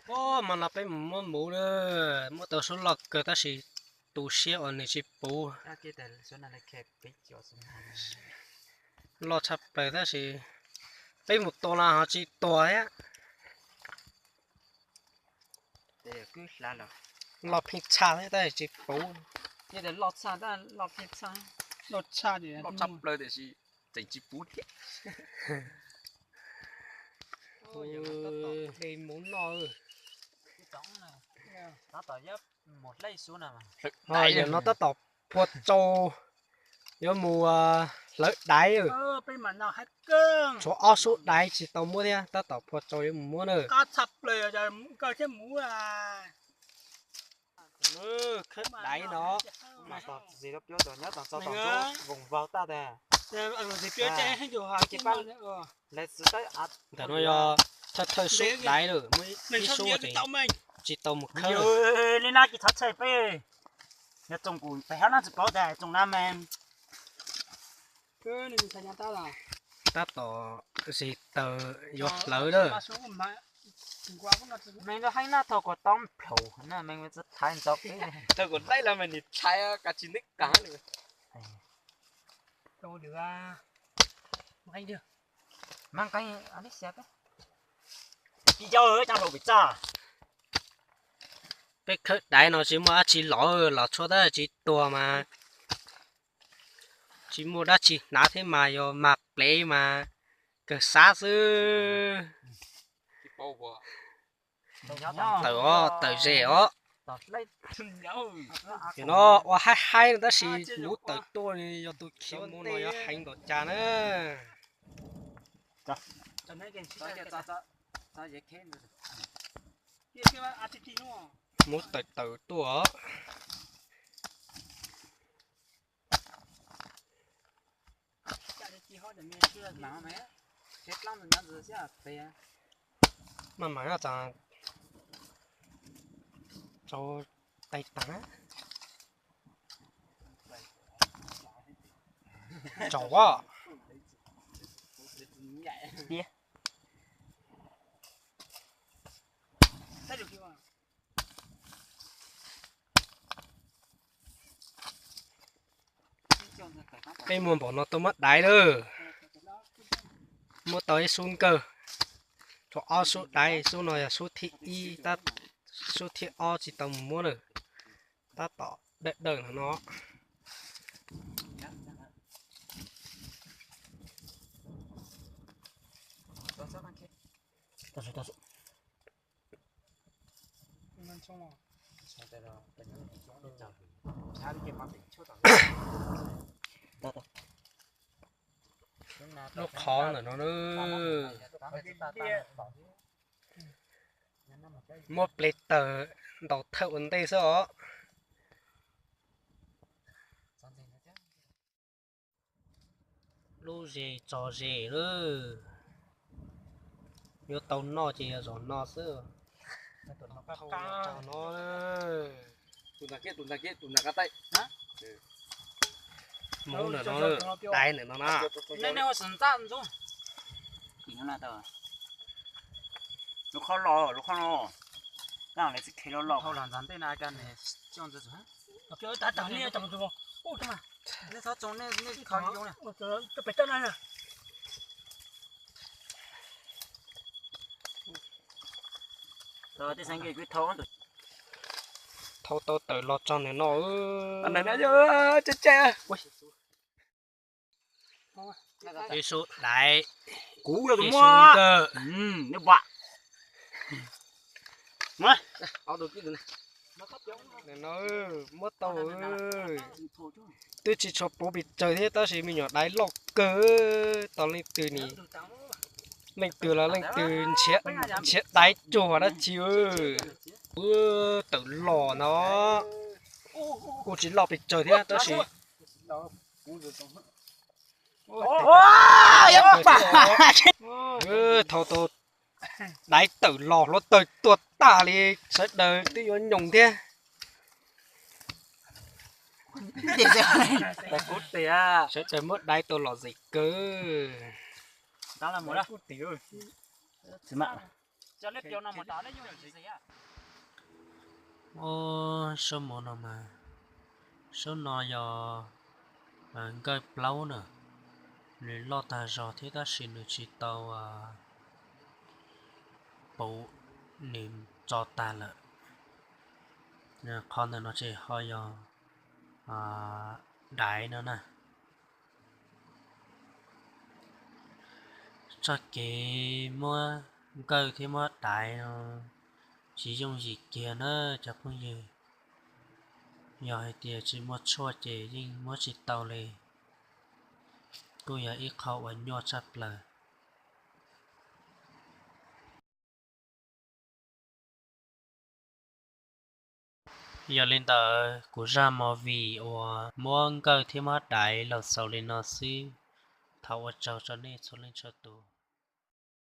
Mas no peb mus muab muv na, muab tau suab loj kawg tab sis tu siab uas nws tsis puv. Loj tshaj plaws tab sis peb mus tua no ho tsis tuag thiab. Loj pheej tshaj thiab tab sis tsis puv. Loj tshaj, loj tshaj plaws tiam sis tseem tsis puv thiab. De muv noj. Yog no tab tom phua tsau, yuav mus hlawv daiv. Tshuav ob sub daiv tsis tau muab thiab, tab tom phua tsau yuav mus muab na. Khawb daiv no. Ntawm no yog thawj thawj sub daiv lawm, muaj ib sub tseem tsis tau mus khawb. Li no ces thov txhais peb, yog tsoom kuv pem hab no tsis paub tas tsoom no mas tab tom zes taws yuav hlawv na. Meej lub heeb no thaum kuv tau nplhaum na, meej tsi thaiv ntau peb. Thaum kuv laij los mas nim thaiv kav tsis neb kav. Peb khawb daiv no tsis muaj dab tsi lov, los tshuab tab tsis tuag mas tsis muaj dab tsi hnav thiab mas yog mag plev mas kawg xav xwb. Tawm os, tawm zes os. Ces no ua haib haib no tab sis muv tawm tuaj yog tus khiav mus no yog heev npaum cas na. Muv tawm tawm tuaj os. Maj mam nyob tso, rau tais taag. Tsaus as. Peb muaj npaum no tuaj muab daiv lawm. Muab tau ib sub nkawg, rau ob sub daiv, sub no yog sub thib ib, tab sub thib ob tsis tau mus muab lawm. Tab tom dawm dawm no. Lub qhov ntawm no na. Muab ple tawg ntaus thawj ua ntej xwb os. Lub zes tso zes lawm. Yuav tau noj ces yog zaum no xwb. Mus ntawm no, daiv ntawm no na. Lub qhov los, lub qhov no. Hauv los ntxav ntej na. Thau tau tawm los txog ntawm no. Ib sub daiv, kuv ib sub nkawg. Ntawm no muab tau, twb tsis tshua puv pes tsawg thiab tab sis me nyuam daiv loj kawg. Tos leej twg ni, leej twg los leej twg nrhiav daiv cuag dab tsi. Tawm los no kuj tsis loj pes tsawg thiab tab sis thau tau daiv tawm los hluav taws tuag tag li, sawv daws twb yuav nyoos thiab. Sawv daws muab daiv tau lom zem kawg. Ub, saub mov no mas, saub no yog nkawj plaub na, nws loj tag zog thiab tab sis nws tsis tau puv, nws txo tag lawm. Qhov ntawm no ces ho yog daiv no na. Txoj kev muab nkawj thiab muab daiv no tsis yooj yim kiag na cov phooj ywg. Yog hais tias tsis muaj tshuaj ces yeej muab tsis tau li. Kuj yog ib qho uas nyuaj tshaj plaws. Yog li ntawd kuv zaj movie uas muab nkawj thiab muab daiv los xaus li no xwb. Thov ua tsaug rau nej txhua leej txhua tus.